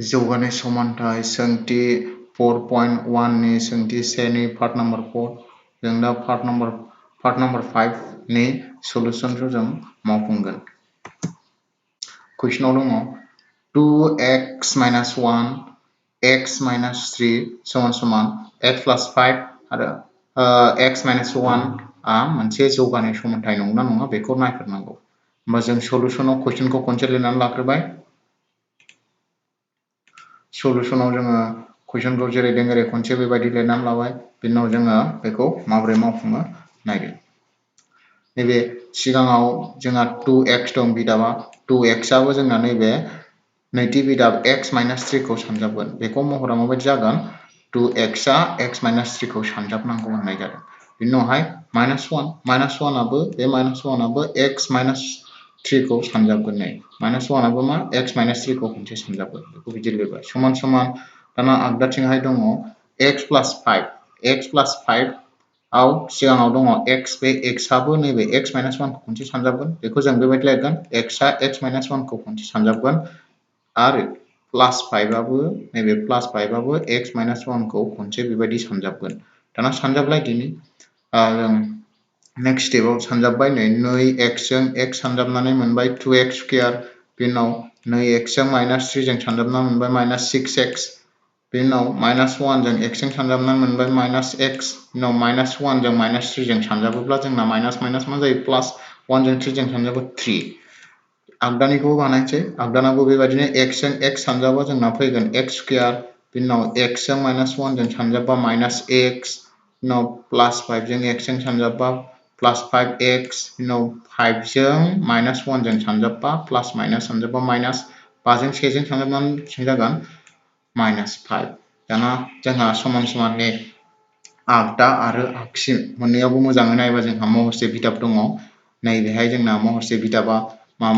जौगानाय समानथाय सोंथि 4.1 नि सोंथि 1 नि पार्ट नम्बर 4 जों दा पार्ट नम्बर 5 नि सलुशनखौ जों मावफुंगोन। कुइसनाव दङ 2x - 1 x - 3 समान x + 5 आरो x - 1 आ मोनसे जौगानाय समानथाय नंगौना नङा बेखौ नायग्रोनांगौ। होमबा जों सलुशनाव कुइसनखौ खनसे लिरनानै लाग्रोबाय। सलुशनाव जोङो कुइसनखौ जेरै दं एरै खनसे बेबायदि लिरनानै लाबाय। बिनि उनाव जोङो बेखौ माबोरै मावफुङो नायदो। नैबे सिगाङाव जोंहा 2x दं बिदाबा 2x आबो जोंना नैबे नैथि बिदाब x - 3 खौ सानजाबगोन। बेखौ महरा माबायदि जागोन 2x आ x - 3 खौ सानजाबनांगौ होननाय जादों। बिनि उनावहाय -1 आबो बे -1 आबो x - 3 खौ सानजाबगोन। नै -1 आबो मा x - 3 खौ खनसे सानजाबगोन। बेखौ बिदि लिरबाय समान दाना आगदाथिंहाय दङ x + 5 x + 5 आव सिगाङाव दङ x बे x आबो नैबे x - 1 खौ खनसे सानजाबगोन। बेखौ जों बेबायदि लिरगोन x आ x - 1 खौ खनसे सानजाबगोन आरो +5 आबो नैबे +5 आबो x - 1 खौ खनसे बेबायदि सानजाबगोन। दाना सानजाबलायदिनि जों नेक्स्ट स्टेपआव सानजाबबाय। नै x जों x सानजाबनानै मोनबाय 2x²। बेनि उनाव नै x जों -3 जों सानजाबनानै मोनबाय -6x। बेनि उनाव -1 जों x जों सानजाबनानै मोनबाय -x। उनाव -1 जों -3 जों सानजाबोब्ला जोंना माइनास मा जायो +1 जों 3 जों सानजाबो 3। आगदानिखौबो बानायनोसै। आगदानाबो बेबायदिनो x जों x सानजाबा जोंना फैगोन x²। बेनि उनाव x जों -1 जों सानजाबबा -x। उनाव +5 जों x जों सानजाबबा +5x। उनाव 5 जों -1 जों सानजाबबा + सानजाबबा -5 जों 1 जों सानजाबनानै बेसेबां जागोन -5। दाना जोंहा समान नि आगदा आरो आगसि मोननैयावबो मोजाङै नायबा जोंहा महरसे बिदाब दङ। नैबेहाय जोंना महरसे बिदाबा मा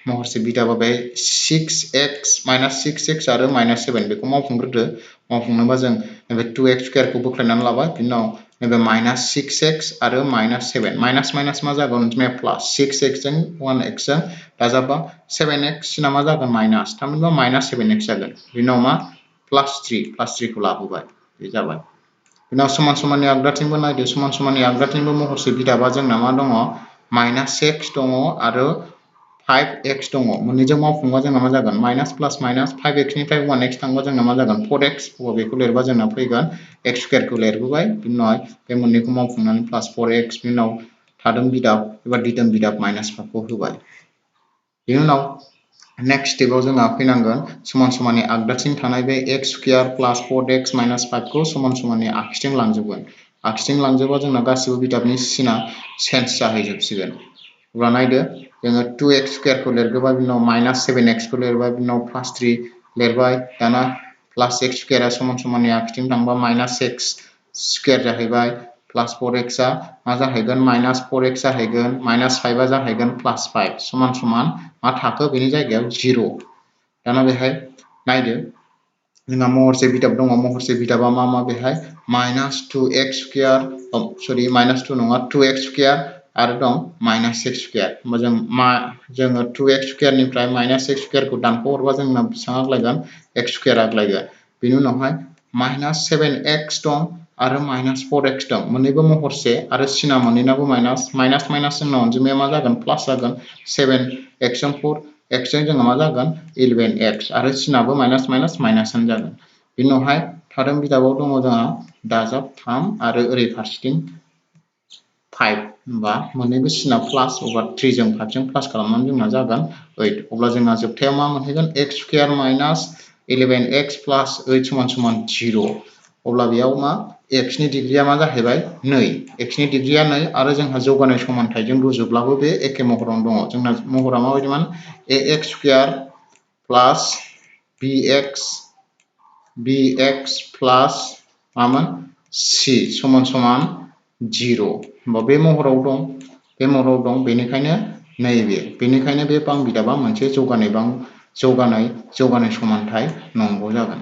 महरसे बिदाबा बे 6x -6x आरो -7 बेखौ मावफुंग्रोदो। मावफुंनोबा जों नैबे 2x² खौ बोख्लायनानै लाबाय। बिनि उनाव नैबे -6x आरो -7 माइनास मा जागोन अनजिमाया प्लास 6x जों 1x जों दाजाबबा 7x ना मा जागोन माइनास थामहिनबा -7x जागोन। बिनि उनाव मा +3 खौ लाबोबाय बे जाबाय। बिनि उनाव समाननि आगदाथिंबो नायदो। समाननि आगदाथिंबो महरसे बिदाबा जोंना मा दङ -x दङ आरो 5x दङ। मोननैजों मावफुंबा जोंना मा जागोन माइनास + माइनास 5x निफ्राय 1x थांबा जोंना मा जागोन 4x। बेखौ लिरबा जोंना फैगोन x² खौ लिरबोबाय। बिनि उनाव बे मोननैखौ मावफुंनानै +4x। बिनि उनाव थादों बिदाब एबा दिदोम बिदाब -5 खौ होबाय। बिनि उनाव नेक्स्ट स्टेपआव जोंहा फैनांगोन समाननि आगदाथिं थानाय बे x² + 4x - 5 खौ समाननि आगसिथिं लांजोबगोन। आगसिथिं लांजोबबा जोंना गासिबो बिदाबनि सिना चेन्ज जाहैजोबसिगोन। अब्ला नायदो जोङो 2x² खौ लिरग्रोबाय। बिनि उनाव -7x खौ लिरबाय। बिनि उनाव +3 लिरबाय। दाना +x² आ समाननि आगसिथिं थांबा -x² जाहैबाय। +4x आ मा जाहैगोन -4x जाहैगोन। -5 आ जाहैगोन +5 समान मा थाखो बेनि जायगायाव 0। दाना बेहाय नायदो जोंहा महरसे बिदाब दङ। महरसे बिदाबा मा बेहाय -2x² सरि -2 नङा 2x² आरो दं -x²। होमबा जोङो 2x² निफ्राय -x² खौ दानख' हरबा जोंना बेसेबां आग्लायगोन x² आग्लायगोन। बेनि उनावहाय -7x दं आरो -4x दं। मोननैबो महरसे आरो सिना मोननैनाबो माइनास जोंना अनजिमाया मा जागोन प्लास जागोन। 7x जों 4x जों जोंहा मा जागोन 11x आरो सिनाबो माइनासानो जागोन। बिनि उनावहाय थादों बिदाबाव दङ जोंहा दाजाब 3 आरो ओरै फारसेथिं 5। होमबा मोननैबो सिना प्लास अब्ला 3 जों 5 जों प्लास खालामनानै जोंना जागोन 8। अब्ला जोंहा जोबथायाव मा मोनहैगोन x² - 11x + 8 = 0। अब्ला बेयाव मा x नि डिग्रिया मा जाहैबाय 2। x नि डिग्रिया 2 आरो जोंहा जौगानाय समानथायजों रुजुब्लाबो बे एखे महरावनो दङ। जोंना महरा माबायदिमोन ax² + bx प्लास मामोन c = 0। होमबा बे महराव दं। बेनिखायनो बे बां बिदाबा मोनसे जौगानाय समानथाय नंगौ जागोन।